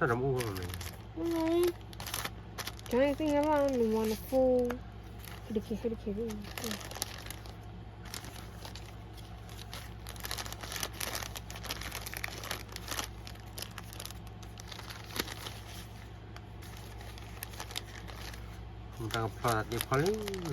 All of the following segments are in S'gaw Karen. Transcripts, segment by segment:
တၢ်တမူဝဲမ့ၢ် Johnny သ့ၣ်ညါဘၣ်နမီနဖိ ဟဲတက့ၢ် ဟဲတက့ၢ် တၢ်ကဖျီတၢ်ဒ့ဖီလံ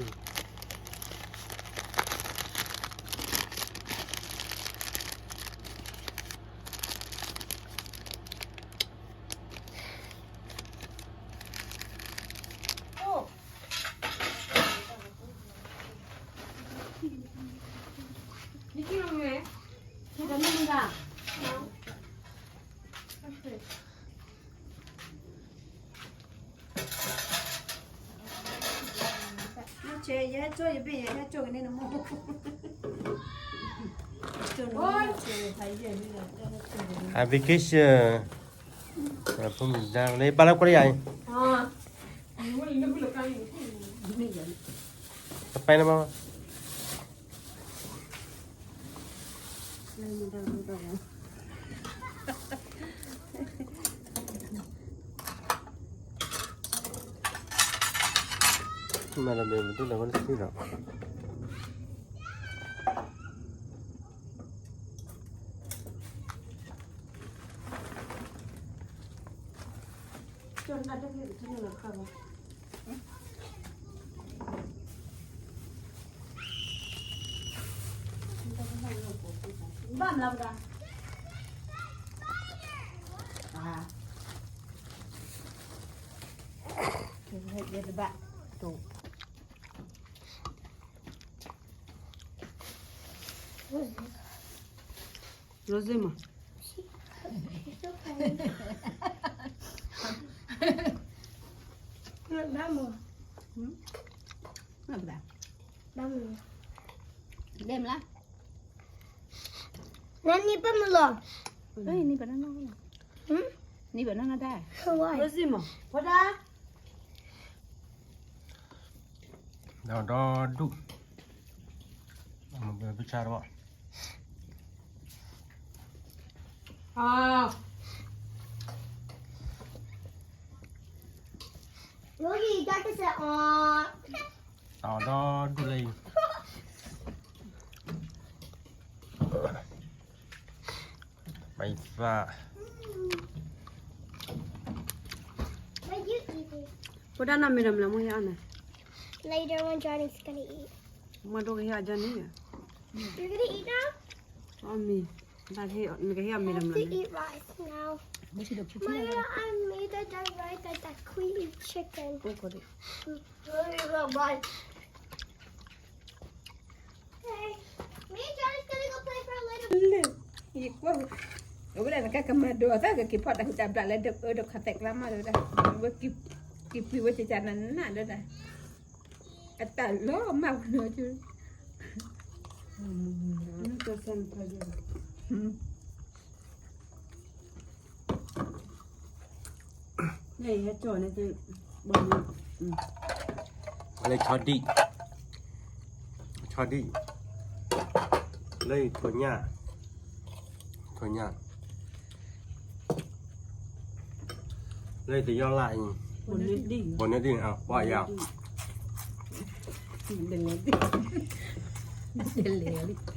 Vacation. ဖိမုၣ်ဒါန့ၣ် ပာ်လၢကွၢ်လၢယၤအံၤ တပာ်နမါ မ့ၢ်လၢမ့ၢ်မ့ၢ်တူၢ်လီၤဝဲလၢသံဒီး ဘၣ်မလၤဘၣ် Rosé မး ဘၣ်မလၤ ဘၣ်မလၤ ဒဲမလၤ နနံၣ်ပမလီၤ နံၣ်ပနန နံၣ်ပနနတၢ် Rosé မး ဝဲဒၣ် ဒီးဒီဒူၣ် ပဆါတဘၣ် ဒီးဒီဒူၣ်လၢအံၤ ဘၣ်အံၤသၣ် ဝဲဒၣ်နမ့ၢ်ဒီးမလၤမ့ၢ်ယအီၣ်န့ၣ် Later when Johnny's gonna eat. မ့ၢ်ဒိကဟ့ၣ်အီၤ Johnny န့ၣ် You're gonna eat now? အီၣ်မ့ၤ နကဟ့ၣ်အီၤမ့ၤဒီးမလၤ I have to eat rice now. Maya, I made the done rice and the queen chicken. Really good rice. Hey, me and Johnny's gonna go play for a little. ယကွၢ် အဝဲဒၣ်နကကမၤဒိးအသးကက့ၤဖီၣ်တၢ်ဟူးတၢ်ဘျးလၢဒၢးအၢဒိးခီၣ်သဲးကျါမးလၢဒၣ် ဝဲက့ၤပှံၤဝဲကကနနဒၣ် အတၢ်လီၤမၢ်ဝဲနီၤ လၢဆီဒံၣ် ဆီဒံၣ် လၢထိညၣ် ထိညၣ် လၢတယီၢ်လၢ်အံၤ ဘိန့ၣ်ဒံၣ် ဘိန့ၣ်ဒံၣ် ပှၤယၤ ဒလဲၤဒံၣ် ဒလဲၤဒံ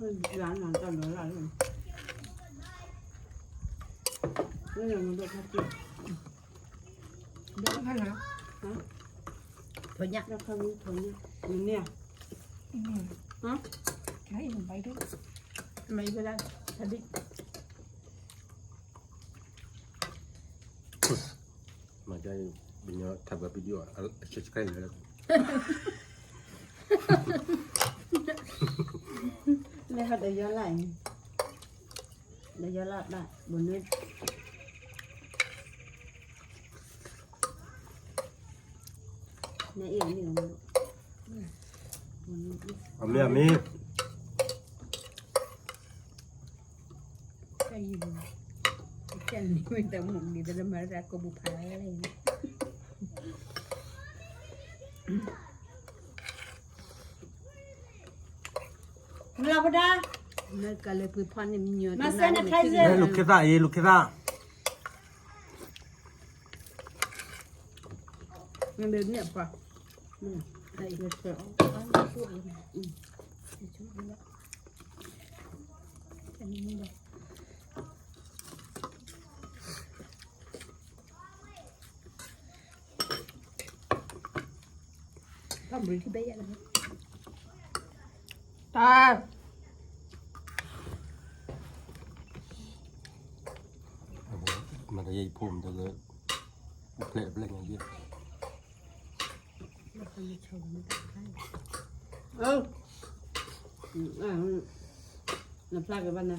ၣ် လၢနတၢ်လီၤလၢ်လၢ လၢနဒိးခါတံၢ် ဒိးခါနၤ ထိညၣ် ဒိးခါမုၢ်ထိညၣ် နန့ၢ်ဧါ Can I even bite it? မ့ၢ်ဝဲဒၣ် ဆီဒံၣ် မၤကဘျီ ထပ်ပြီး video အ subscribe လၢ လၢဟဲဒီးယီၢ်လၢ်အံၤ ဒီးယီၢ်လၢ်တၢ် ဘိန့ၣ် နအံၤအမ့ၢ် အမ့ၢ်အမ့ၢ် ကဲလံ တၢ်မုၢ်နံၤတလၢမၤတၢ်ကိးပူၤဖးလဲၣ် မၤလီၤပဒါ, မ့ၢ်ကလဲၤပှ့ၤဖီန့ၣ်မညီ, မၤစဲနခါစဲ, လူၤခ့သၣ်အံၤ လူၤခ့သၣ်, မ့ၢ်န့ၣ်ပှၤ တၢ်, မ့ၢ်တယဖိမ့ၢ်တဂၤ, ပျဲၢ်ပျဲၢ်ညါယဲ, နဖျါကဘၣ်နၤ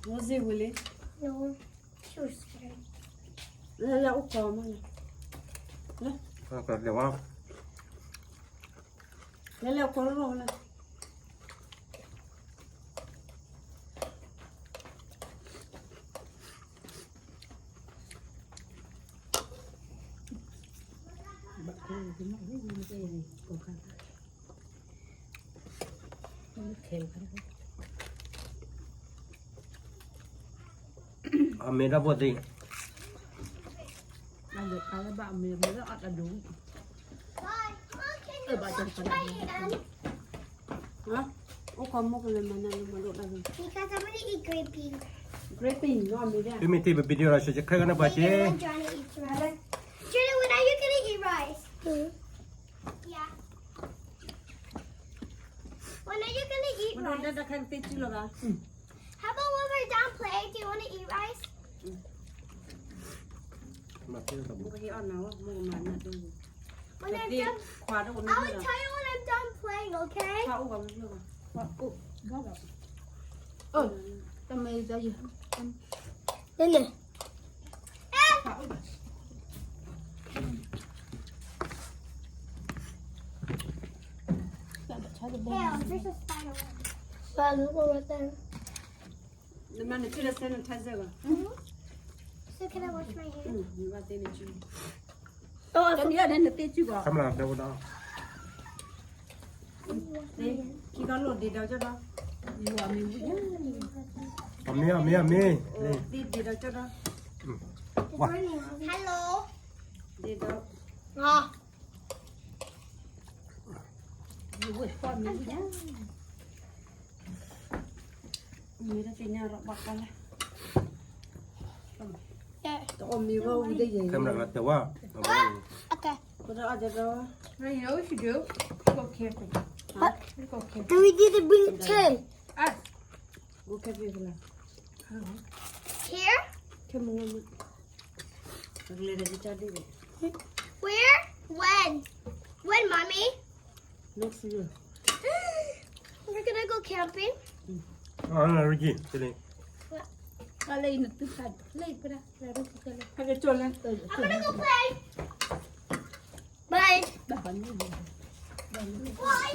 ဝဲစ့ဝံၤလံ, လဲၤလဲၤအိၣ်ကီမးလီၤ, လဲၤလဲၤအိၣ်ကီလီၤ, အမ့ၢ်တၢ်ဖိသ့ၣ်, အိၣ်ကီမ့ၢ်ကလဲၤမၤနၤလၢမၤလိာ်တၢ်ဂ့ၤ, မ့ၢ်တ့ၢ်ပ video လီၤ subscribe ကနၢ်ပှၤက့, Jordan, when are you gonna eat rice? Yeah. When are you gonna eat rice? How about when we're done playing, do you want to eat rice? When I'm done, I will tell you when I'm done playing, okay? နမၤနထံၣ်လၢစဲနထါစဲဘၣ်, So can I wash my hands? နဘၣ်သ့နထံၣ်, တနံၤအီၤန့ၣ်နသ့ထံၣ်ဘၣ်, ခံခီလိာ်ဒ့ဒီးကၠီဒီး, အမ့ၢ်အမ့ၢ်အမ့ၢ်, ဒ့ဒီးကၠီဒီး, Hello, ဒ့ဒီး, မ့ၢ်တသ့ၣ်ညါလီၤဘၣ်ဃီလဲၣ်, တအီၣ်မ့ၤဝဲဝံၤတယဲၢ်, ကဲမရကလၤတဲဝဲ, ကဒီးအီၣ်ကဒီး, What? Do we need to bring the tin? Here? ခဲမုၢ်, ကလဲၤဒီးကစၢ်ဒ့ၣ်, Where? When? When, Mommy? Next year. We're gonna go camping. အါ ရကံ တလ့, အလၢနတုၤဖးလၢပဒၣ်, ဟဲကကၠီလၢ, I'm gonna go play. Bye. Bye.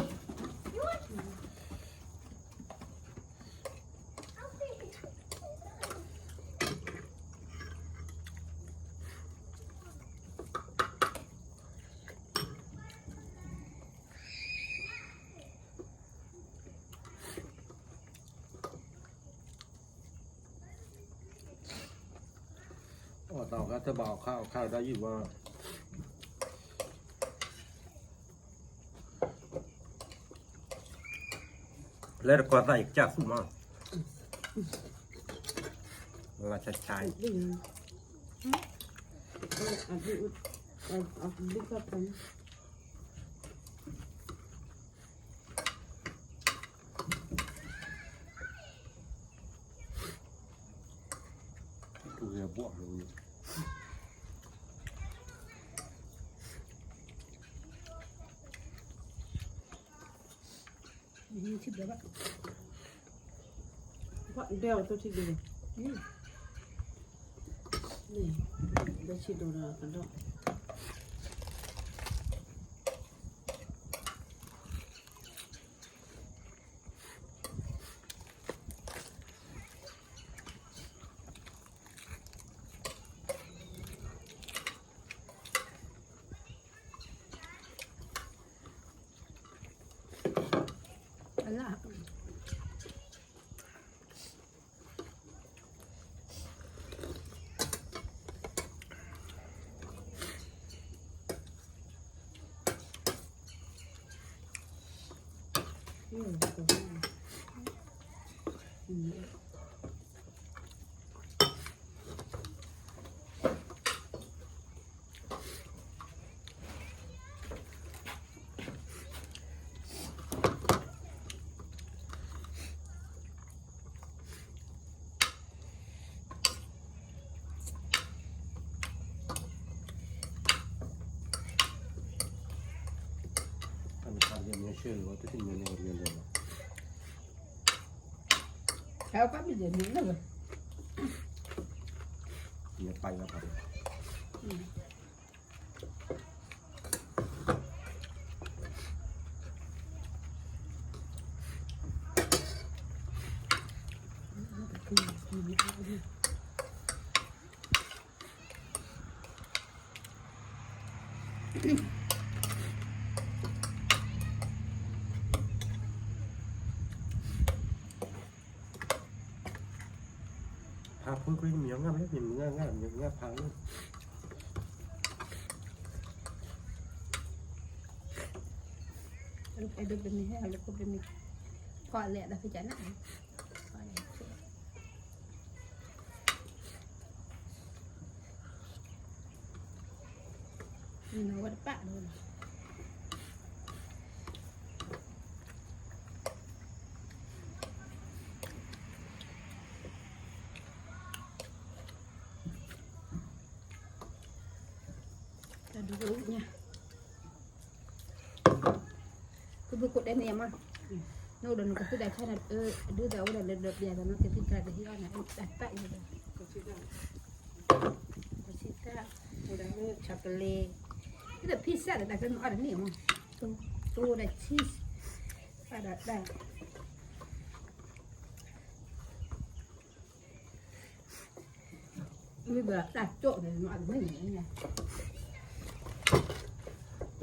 You want အီၣ်တၢ်အီၣ်ခါတဘၣ်အီၣ်ခါအီၣ်ခါဒီးယံာ်ဘၣ်, လဲၤတကွၢ်သးအံၤကစၢ်သူၣ်မး, လၢဆါဆါအံၤ, ထံၣ်ဘျီဘၣ်, ဒဲအီၤတိၢ်ထံၣ်ဘျီ, ဒဲဆံးဒိၣ်ဒီးကဒီး, ဖါဖှိၣ်ကွံာ်မံၤငါမ့ၢ်မံၤငါငါ မံၤငါဖါလၢ အဲၣ်ဒိးပမံၤဟဲ အလၢခိၣ်ပမံၤ ကွၢ်လဲၤဒီးဖဲကနၣ် မ့ၢ်ဝဲတပၣ်လီၤ တၢ်ဒုးကအိၣ်ညါ ကဘုကိးတဲန့ၣ်မး နအိၣ်ဒီးနကသံၣ်ဒၣ်ဆါန့ၣ် ဒုးသးအိၣ်ဒီးလၢဒီးပျဲသးနီၢ်ကသံၣ်တၢ်တဟ့ၣ်အီၣ်နၤ တၢ်တၢ်အံၤဒီး ကဆံတၢ် အိၣ်ဒီး chocolate ဒီး pizza ဒီးတၢ်ကဲမၤအီၣ်တန့ၢ်မး တိၢ်ဒီး cheese ပၣ်ဒီးတၢ် လၢတၢ်ဖိသ့ၣ်ဝံကိးမီၢ်အံၤ တၢ်ဝ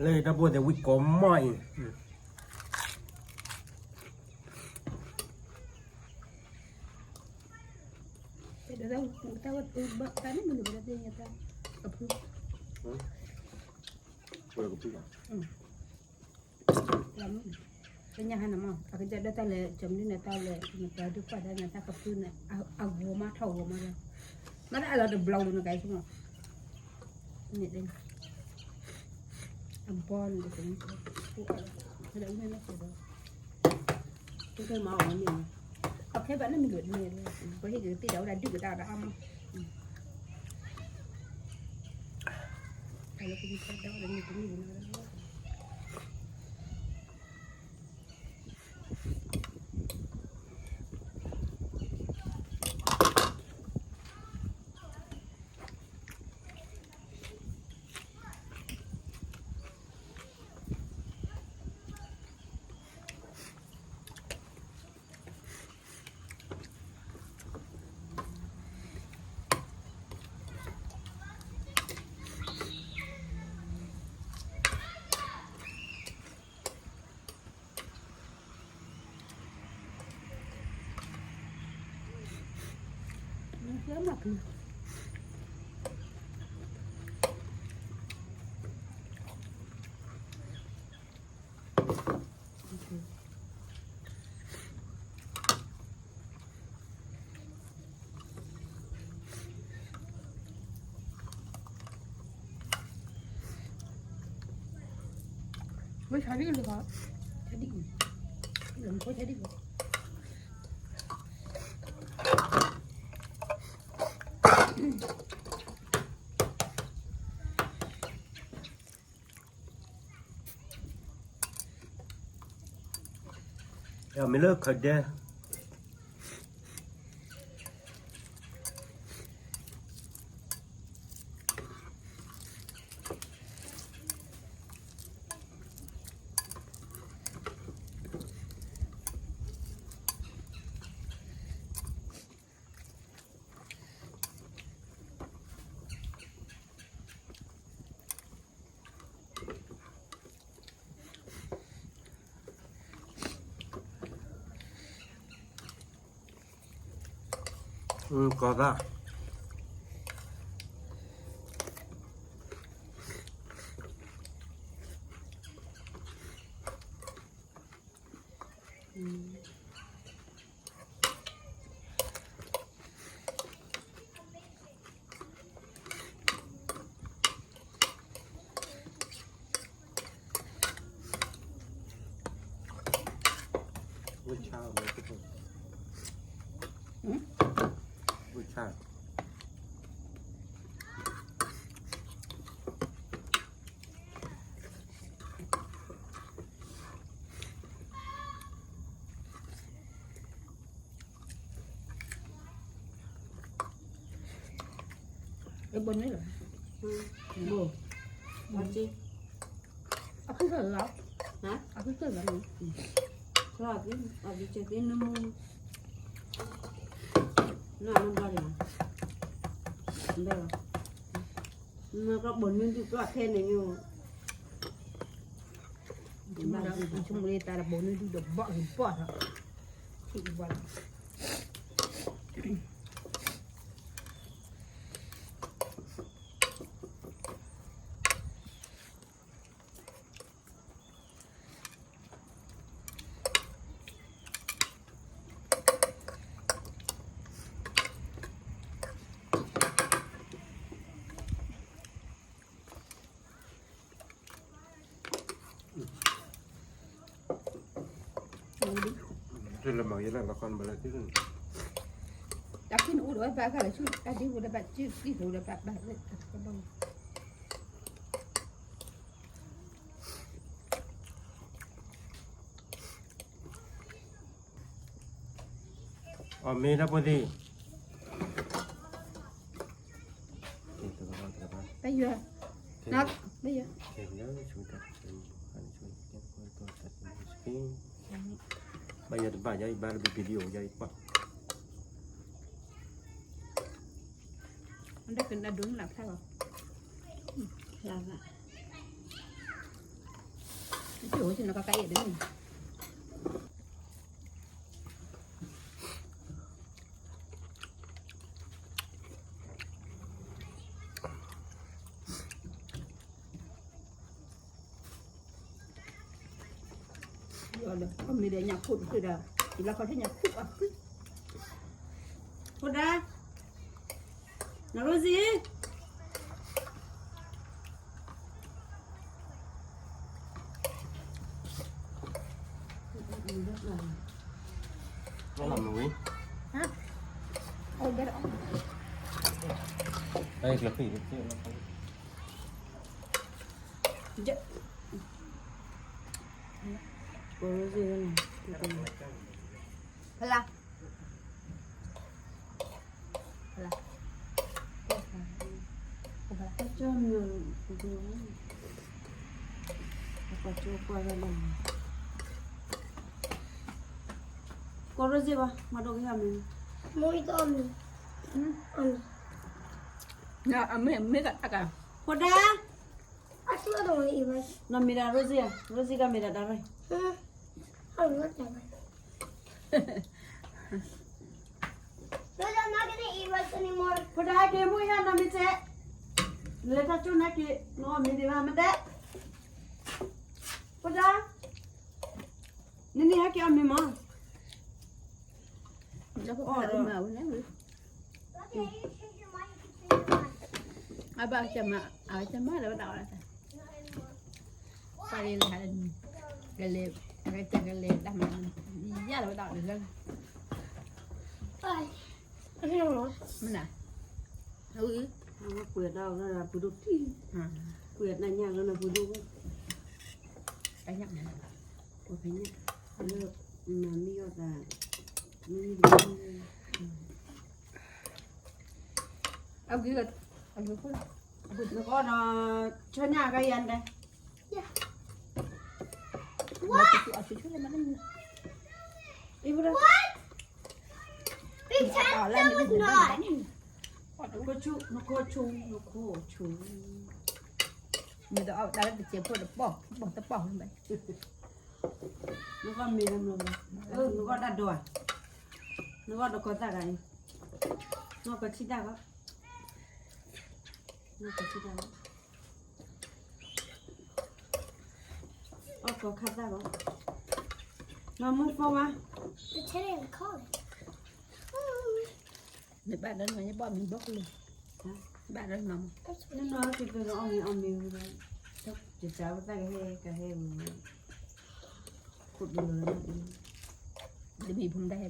ဲတၢ်န့ၣ်မနုၤလဲၣ် တၢ်ကဖု ကဖု ပညါဟါနမး အကစၢ်ဒၣ်တၢ်လဲၤ ကၠီမနုၤန့ၣ် တၢ်လဲၤ နပှၤဒုးကွၢ်ဒၣ်နတၢ်ကဖုန့ၣ် အဂီၤမးထီၣ်ဂီၤမးဒီး မ့ၢ်ဒၣ်အလီၤတဘျီလိၤနကါဆိမး န့ၣ် အဘီန့ၣ် တကဲ ဖဲဒၣ်အူန့ၣ်လီၤ တကဲမၤအီၤန့ၣ် အခဲဘၣ်န့ၣ်မ့ၢ်လိၤန့ၣ် ပဟ့ၣ်ကသ့ၣ်ဒၣ်ဝဲဒၣ်ဒုၣ်ကဒါအီၤဒၣ်အါမး တၢ်လၢပမ့ၢ်ဖဲဒၣ်ဝဲဒၣ်န့ၣ်တမ့ၢ်န့ၣ် ဝဲဆါဒ်လီၤ, ဆါဒ်, လီၤမ့ၢ်ဖိဆါဒ်လီၤ. မ့ၢ်လၢခဒဲ တ ကီသၣ် ဝ့ၢ်ဆါအီၤမ့ၢ်တဖိ ဝ့ၢ်ဆါ ဘိန့ၣ်လီၤ, ဘိ, အဖုၣ်လီၤ, အဖုၣ်လီၤ, အဖုၣ်, နဘၣ်လီၤ, နကဘိန့ၣ်ဒုၣ်ပှၢ်ခဲန့ၣ်ညိ, ဆိကမိၣ်လၢတၢ်တဘိန့ၣ်ဒုၣ်ဒီးဘီၣ်ဂ့ၤဘီၣ်ထီၣ်, ထံၣ်ဘီၣ်လီၤ. တၢ်ခံနအိၣ်ဒီးဘၣ်ဃးလၢဆူတၢ်ဒ့အိၣ်ဒီးဘၣ်စုၣ်ကံၢ်ဖိဒီးဘၣ်ဘၣ်လၢ အီၣ်မ့ၤတၢ်ဖိသ့ၣ်, တဂၤဘၣ်တဂၤဘၣ်, ပယွၤ, ပယွၤ, ဘၣ်ယၤတဘၣ်ယၤအံၤဘၣ်လၢ video ယၤအံၤပှၢ်, ဒ်ကနၣ်ဒိၣ်နၢ်ဖျါလီၤ, ဖျါဘၣ်, တၢ်အိၣ်ဆ့ၣ်နီၤကကါအံၤတမ့ၢ် အီၣ်မ့ၤဒီးညၣ်ခိၣ်တဖျၢၣ်ဒီး, ယလီၤခီထဲညၣ်ခိၣ်အဖျၢၣ်, ဖိဒါ, နရိစံ လီၤမ့ၢ်ဝံၤ, ဖဲလၢ ကိးရိစ့ဘၣ် မၤဒိးကဟဲမ့ၢ်, မ့ၢ်အမ့ၢ်, အမ့ၢ်, မ့ၢ်ကတၢ်က, ဖိဒါ, နီၢ်မ့ၢ်ဒၣ်ရိစ့, ရိစ့ကမ့ၢ်ဒၣ်တၢ်ရဲ, ဖိဒါက့ၤမ့ၢ်ယါနီၢ်မ့ၢ်စဲး, လဲၤတၢ်ကၠိနာ်က့ၤ, နီၢ်မ့ၢ်ဒံးဘၣ်မ့ၢ်တဲ, ဖိဒါ, နန့ၣ်ဟဲက့ၤအီၣ်မ့ၤမး, အဘၣ်ကမၤ, အကမၤလၢဝဲဒၣ်အီၤလၢ်, ပှၤလၢဟးလၢနံၤ, ကလဲၤ, အကစၢ်ကလဲၤတၢ်မၤ, ယၤလၢဝဲဒၣ်အီၤလၢ်, မနၤ, အဝဲ, ကွဲးဒၣ်အီၤလၢပူၤဒိၣ်ထံ, ကွဲးတၢ်ညၣ်လၢနပူၤဒိၣ်, တၢ်ညၣ်, ကွဲးဖဲညၣ်, လၢ, မၤမ့ၢ်အီၣ်သး, မ့ၢ်မ့ၢ်တမ့ၢ် အဂ့ၢ်, အဂ့ၢ်ခိၣ်လီၤ, နကအိၣ်ဒီး, ဆၢညါကယၤဒဲး, အံၤ, နခိၣ်ဆူ, နခိၣ်ဆူ, နခိၣ်ဆူ, မ့ၢ်တအီၣ်တၢ်လၢတစဲးဖိတပီၢ်, တပီၢ်, နကမ့ၢ်, နကတၢ်ဒိး, နကဒီးကီသၣ်ဂၤအံၤ, နီၢ်ကီၢ်ထံတၢ်ဘၣ်, နီၢ်ကီၢ်ထံတၢ်ဘၣ်, အီၣ်ကီၢ်ခါတၢ်ဘၣ်, မၤမူဖီဝါ, နဘၣ်ဒီးနမၤညဘီၣ်မံၤဘီၣ်ကလၢာ်, ဘၣ်ဒီးနမၤမူ, နနီၢ်က့ၤကီအီၣ်မ့ၤအီၣ်မ့ၤဝံၤဒီး, ယစၢ်ဝဲတၢ်ကဟဲကဟဲဝံၤ, ခိၣ်ဒိၣ်လီၤ, တမ့ၢ်ဖိမတၤဟဲဘၣ်,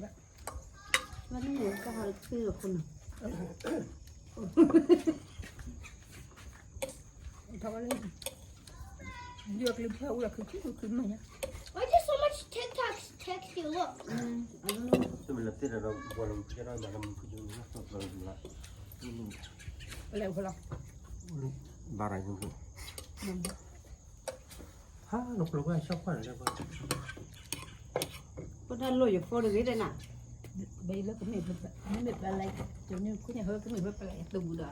ဝဲန့ၣ်ကဟဲလၢခုၣ်လီၤခိၣ်နီၤ Why just so much TikToks text you? Look. တမ့ၢ်လၢသ့ၣ်ဒီး ဘၣ်လီၤ, ဘၣ်လီၤ, ဟါ နကျိၤဘၣ် ရှော့ခွါလၢဘၣ်, ပတၢ်လိၣ်ယဖိတဂ့ၤဒဲးနၤ, ဘဲလၢကမ့ၢ်, မ့မ့ၢ်ပလဲ, ကန့ၣ်ခိၣ်ညါဟဲကမ့ၢ်ဝဲပလဲသူဒီး အီ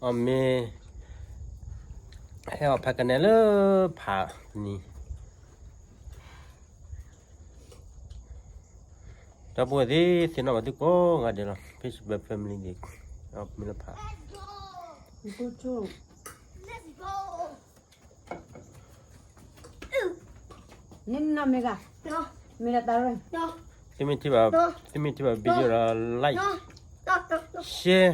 ၣ်မ့ၤ, ဟဲအီၣ်ဖးကနဲလၢဖးနံၤ, ဒီပုၢ်ဝဲၢ်သ့ၣ် သ့ၣ်နီၣ်ဘၣ်သုကိးဂၤဒဲးလီၤ, Facebook family သ့ၣ်, အီၣ်မ့ၤလၢဖး နမ့ၢ်ဂ့ၤ, မ့ၢ်ဒၣ်တၢ်ရၢ, သုမ့ၢ်ထံၣ်ဘၣ်, သုမ့ၢ်ထံၣ်ဘၣ် video ဒီး like, share,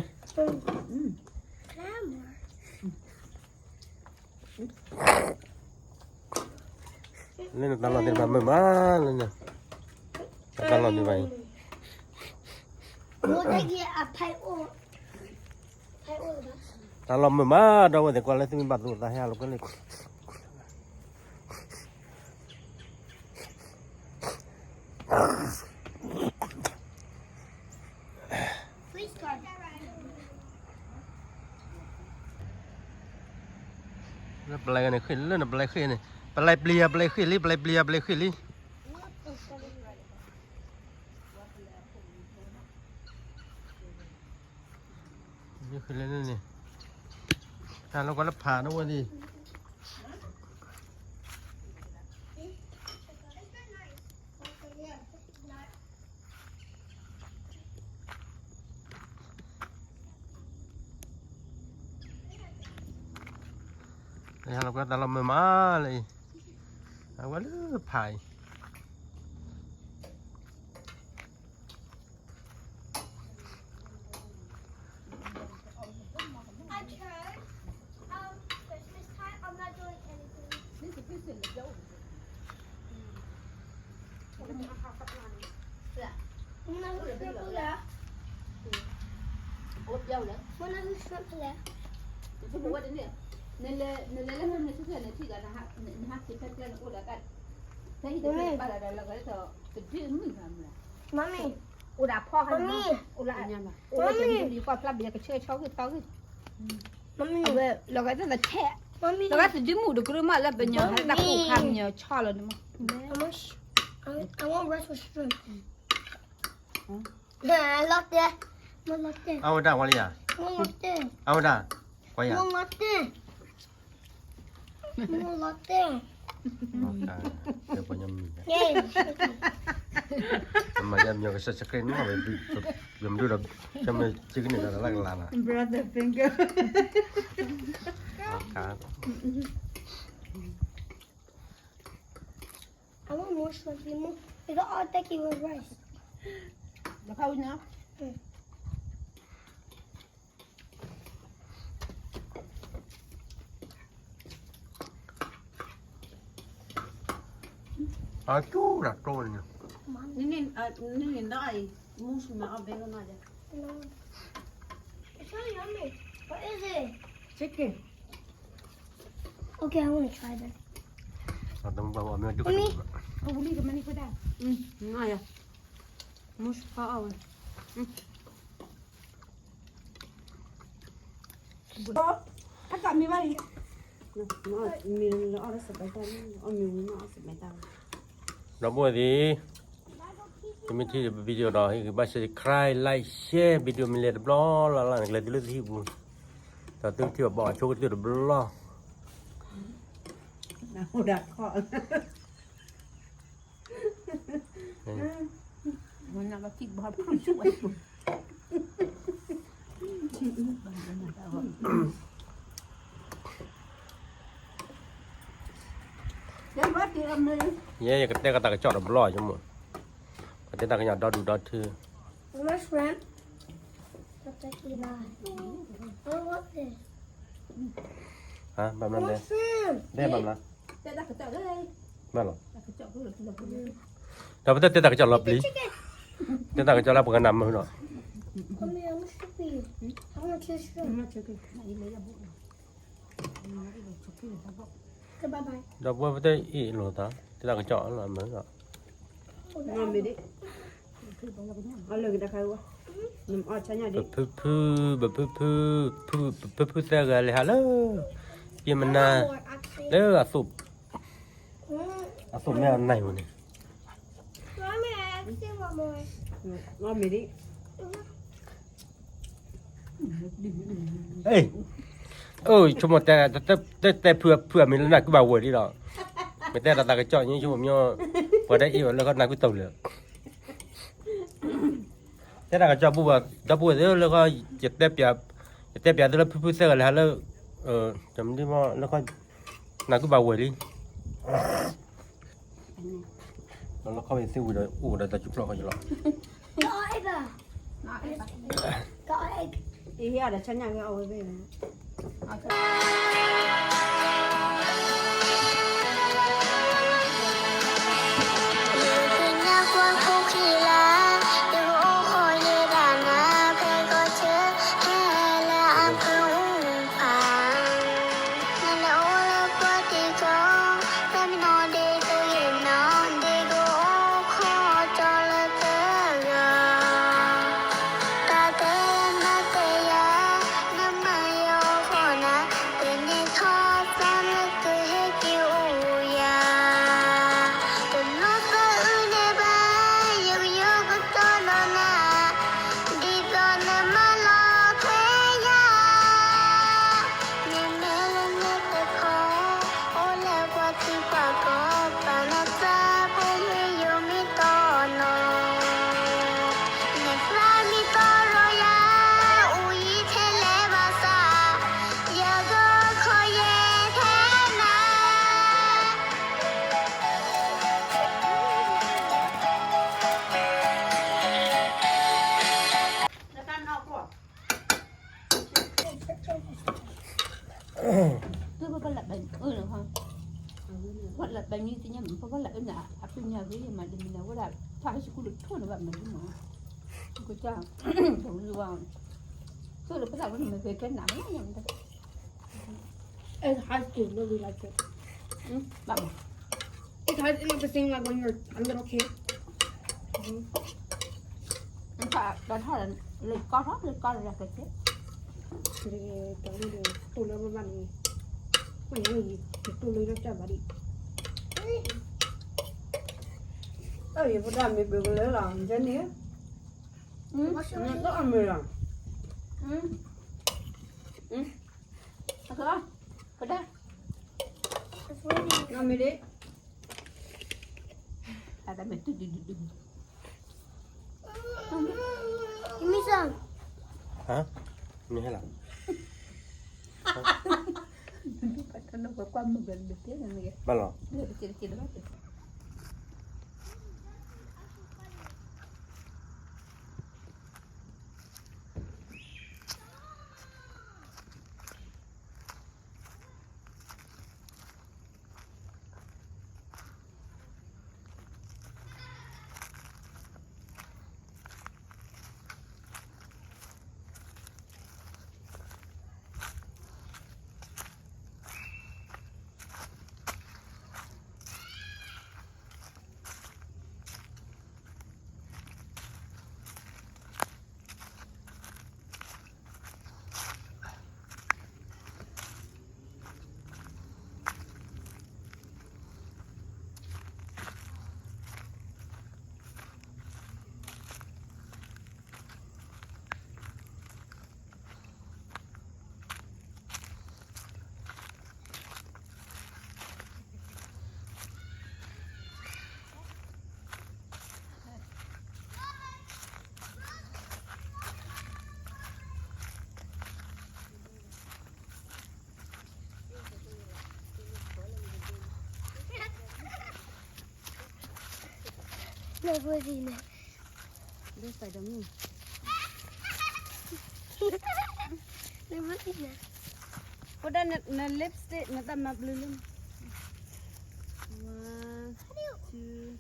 လၢနတၢ်လီၢ်သ့ၣ်တဖၣ်မုာ်မးလၢန, တၢ်လီၢ်သ့ၣ်တဖၣ်အံၤ, တၢ်လီၢ်မုာ်မး ဒီပုၢ်ဝဲၢ်သ့ၣ် ကွၢ်လၢသုမ့ၢ်ဘၣ်သူၣ်သးဟဲအလီၤကွဲလၢ လၢပလဲၤန့ၣ်ဃ့ၢ်လၢနပလဲၤဃ့ၢ်န့ၣ်, ပလဲၤပျံၤယၤပလဲၤဃ့ၢ်လံ, ပလဲၤပျံၤယၤပလဲၤဃ့ၢ်လံ, ဃ့ၢ်လံန့ၣ်, တၢ်လီၢ်ကွၢ်လၢဖးနီၣ်ဝဲသ့ၣ် တၢ်လီၢ်မုာ်မးလၢအံၤ, အဝဲလၢဖးအံၤ I chose, um, Christmas time, I'm not doing anything. Wanna who's shrimp for that? Wanna who's shrimp for that? နလဲၤလၢနဆၢထၢၣ်နထံၣ်ဒီး နဟးက့ၤဖဲကျဲနအိၣ်ဒီးကၢ်, ဖဲဟံၣ်တဖျၢၣ်ဘၣ်ဒီးလီၤဂာ်ဒ်သိး တဒုးမုၢ်မးမး, အိၣ်ဒီးဖီၣ်ခါန့ၣ်မး, အိၣ်လၢ အိၣ်လၢတနံၤလံၤကွၢ်ဖျါဘၣ်ကဆၢဆီဂ့ၢ်သီဂ့ၢ်, အဝဲလီၤဂာ်ဒ်သိးထဲ, လီၤဂာ်သဒုးမုၢ်တကရၢမးလၢပညီဟဲတၢ်ကိၢ်ခါပညီဆီလီၤန့ၣ်မး, I want rice with shrimp. လီၤတဲာ်, မ့ၢ်လီၤတဲာ်, အဝဲဒၣ်ဝဲလံယၤ, မ့ၢ်လီၤတဲာ်, အဝဲဒၣ်, ကွၢ်ယၤ, မ့ၢ်လီၤတဲာ်, မ့ၢ်လီၤတဲာ်, တဲပှၤညီမံၤ, မ့ၢ်ယၤမံၤကဆှဲဆှဲနီၣ်ဝဲ, ယမ့ၢ်ဒိၣ်ဒီး, ယမ့ၢ်စ့ကန့ၣ်ဒီးလၢကလါလီၤ, brother finger. I want more shrimp, more. It's all turkey with rice. The cow now? Mm. အကျိၣ်ရၣ်ကျိၣ်န့ၣ်, နန့ၣ်, နန့ၣ်ဒီးအံၤ, မူစမးအီၣ်ဘဲကနီၤ, It's so yummy. What is it? Chicken. Okay, I want to try this. အတမ့ၢ်ဘၣ်ဘၣ်, မ့ၢ်ဒုက္ခ, Mommy. အဝူလံကမၤန့ၢ်ခွဲးဒၣ်, နၤယၤ, မူစဖီအီၣ်ဝဲ, အတမ့ၢ်ဘၣ်လံ, မ့ၢ်လၢအီၣ်လၢစပဲးတၢ်, အီၣ်မ့ၢ်ဝံၤမ့ၢ်အီၣ်စပဲးတၢ်, ဒီပုၢ်ဝဲၢ်သ့ၣ်, သုမ့ၢ်ထံၣ်ဒီး video ဒီး ဟ့ၣ်ဂံၢ်ဘါ subscribe, like, share video မ့ၢ်လဲၤတဘျီလၢ်လၢ်န့ၣ် ကလဲၤတုၤလၢသုဟံၣ်ပူၤ, ဒီးသုထံၣ်ဘၣ်ဘၣ်အဆိကတၢၢ်တဘျီလီၤ. နအိၣ်ဒၣ်ခီၣ် ယဲ ယကတဲကတၢ်ကစီၣ်တဘျီ ယမိၢ်, ကတဲတၢ်ကစီၣ်ဒီဒူၣ်ဒီထၢ. ဘၣ်မနုၤလဲၣ်, တဲဘၣ်မနုၤ, ဘၣ်လီၤ. ဒီးပတဲတဲတၢ်ကစီၣ်လီၤပျံၤ, တဲတၢ်ကစီၣ်လၢပကနၢ်မုာ်ဒီး ဒီးပဝဲပတဲအ့ၣ်လိာ်သး တဲတၢ်ကစီၣ်လီၤမုာ်ဒီး ပဖုဖု, ပဖုဖု, ပဖုဖုသၢဂၤလဲၤဟးလၢ ယမနၤ လၢအသိး, အသိးမ့ၢ်အနၢ်ဝဲန့ၣ် အ့ၣ်, အိၣ်ဆိကမိၣ်တဲ, တဲဖုအဖုအမံၤလၢနၢ်ကုဘၣ်ဝဲလံဒီး, မ့ၢ်တဲတၢ်သးကစီၣ်ညါ ဆိကမိၣ်မ့ၢ်, ပှၤတအဲၣ်ဝဲလၢခီနၢ်ကုတၢ်လၢာ် တဲတၢ်ကစီၣ်ပူၤဘၣ် ဒီပုၢ်ဝဲၢ်သ့ၣ်လၢခီ, ယတဲပျး, ယတဲပျးသုလၢဖုဖုသၢဂၤလဲၤဟးလၢ, တမ့ၢ်လၢခီ, နၢ်ကုဘၣ်ဝဲလံ, ဒီးလၢခီဝဲသ့ၣ်ဝံၤဒီး အိၣ်ဒီးတၢ်စုဖျီၣ်ဃီယလီၤ. It's hard to really like it. It's hard, it's not the same like when you're a little kid. တၢ်လၢဘၣ်ဘၣ်န့ၣ် ပညါန့ၣ် ယတူၢ်လၢတၢ်ဘၣ်ဒံး ယဖိဒၣ်မ့ၢ်ဘၣ်ကလၢလီၤ ယဲန့ၣ် အမ့ၢ်လီၤ မ့ၢ်ဒ် မ့ၢ်စ မ့ၢ်ဟဲလီၤ ဘၣ်လီၤ နဘိသံန့ၣ်, ဒိးစဲဒီးမုၢ်, နဘိသံန့ၣ်, ဖိဒၣ်န lipstick နတၢ်မၤဘျုးလၢ, one, two, three.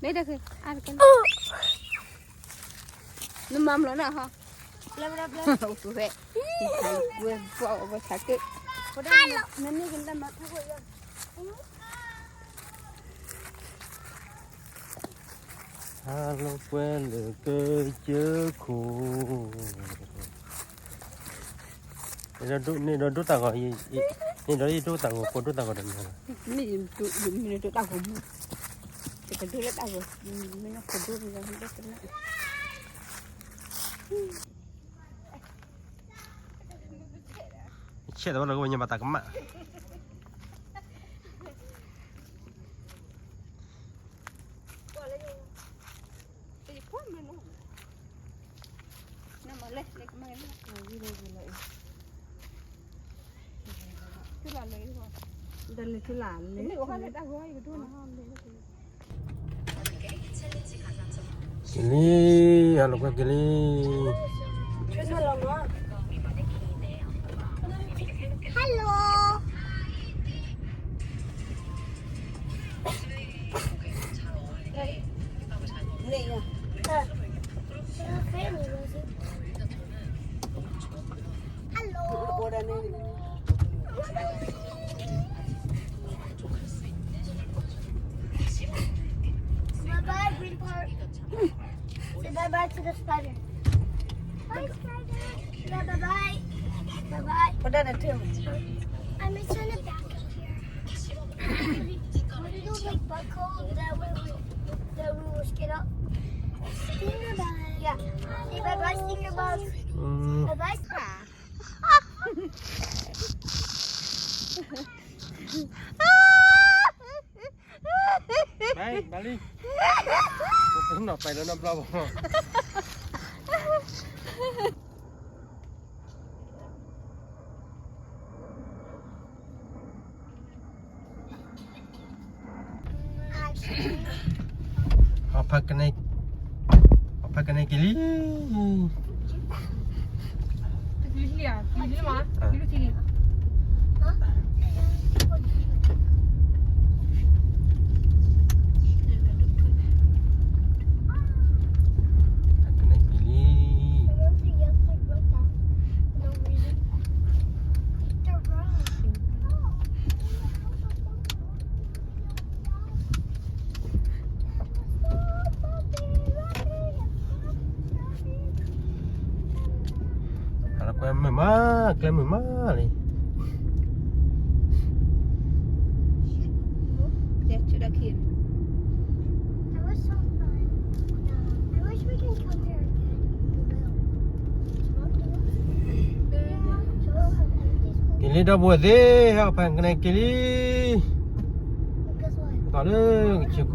မ့ၢ်တၢ်, နမၤမလီၤနၢ်ဟီ, ဘျါဘျါဘျါ, ဝဲ, ဝဲ, ဝဲဆါက့, နမ့ၢ်ကနၣ်မၤထါခိၣ်ယီၤ ဟါလီၤပှဲၤလၢကစၢၢ်ခိၣ်, န့ၣ်ဒီးဒိၣ်တၢ်ဂီၤ, န့ၣ်ဒီးယဒိၣ်တၢ်ဂီၤ, ကိးဒိၣ်တၢ်ဂီၤဒီးန့ၣ်လီၤ, မ့ၢ်ယဒိၣ်တၢ်ဂီၤမုၢ်, ယကဒိၣ်လၢတၢ်ဂီၤ, မ့ၢ်ကိးဒိၣ်န့ၣ်လီၤ, ယဒိၣ်တၢ်ဂီၤ ယဆဲးတဝဲလီၤကဝဲညါဘၣ်တၢ်ကမၣ်, က့ၤလံ, အလီၤကွဲက့ၤလံ, hello, Hello. Bye bye, Green Park. Say bye bye to the spider. Bye, spider. Bye bye. Bye bye. What did I do? I'm gonna turn it back up here. What are those, like, bug holes that we, we, that we will skid up? Stinger bug. Yeah. Say bye bye, stinger bug. Mm. Bye bye. Bye, bye. ဟီၣ်ဖၢကနဲ, ဟီၣ်ဖၢကနဲက့ၤလံ, ဖၢကနဲက့ၤလံ. အလီၤကွဲမုာ်မး, ကျဲမုာ်မးလံ. That was so fun. Yeah, I wish we can come here again. We will. က့ၤလံဒီပုၢ်ဝဲၢ်သ့ၣ်, ဟီၣ်ဖၢကနဲက့ၤလံ, သိးလၢကစၢၢ်ခိၣ်,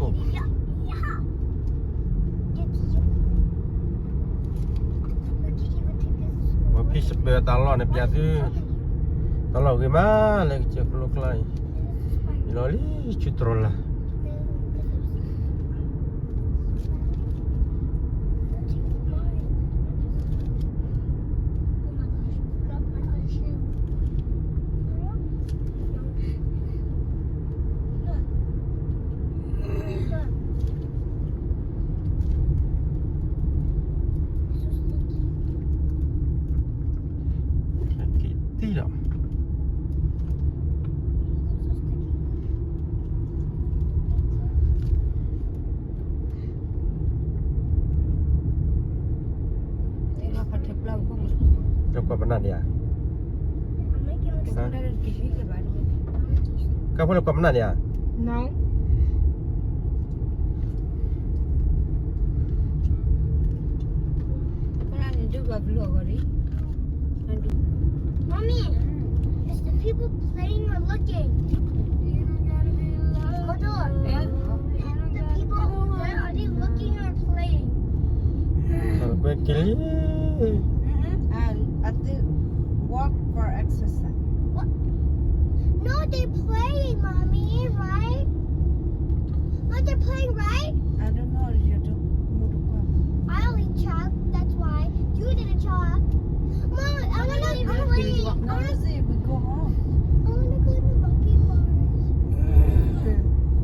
ဝဲဖံးစပၢၤတၢ်လီၢ်န့ၣ် ပျးသု, တၢ်လီၢ်ဂ့ၤမးလၢကစၢၢ်ခိၣ်လိၣ်ကျါအံၤ, ယလီၤလံဆူတြီၤလၢ်. Kau pernah dia? Kau boleh kau pernah dia? No. Mommy, is the people playing or looking? Hold on. Yeah. The people က့ၤလံ. Mm-mm. And I think walk for exercise. What? No, they playing, mommy, right? No, they're playing, right? I don't know. You do. I only chalk. That's why you didn't chalk. Mom, I wanna play. I wanna see if we go home. I wanna go in the monkey bars.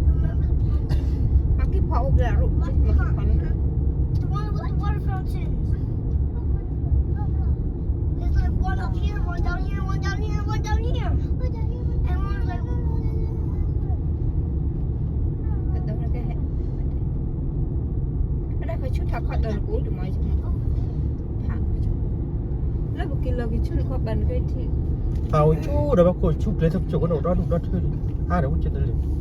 Remember the monkey park? Monkey park. The one with the water fountains. There's like one up here, one down here, one down here, one down here. And one's like, ကဲ လၢပက့ၤလီၤက့ၤဆူနခီပၤနကထံၣ် အဝဲကၠိဒီးဘၣ်ခိၣ်ဆူကျဲသကိးကနီၣ်ဒီဒူၣ်ဒီထၢလံ အါဒီးဝဲကၠိတလံ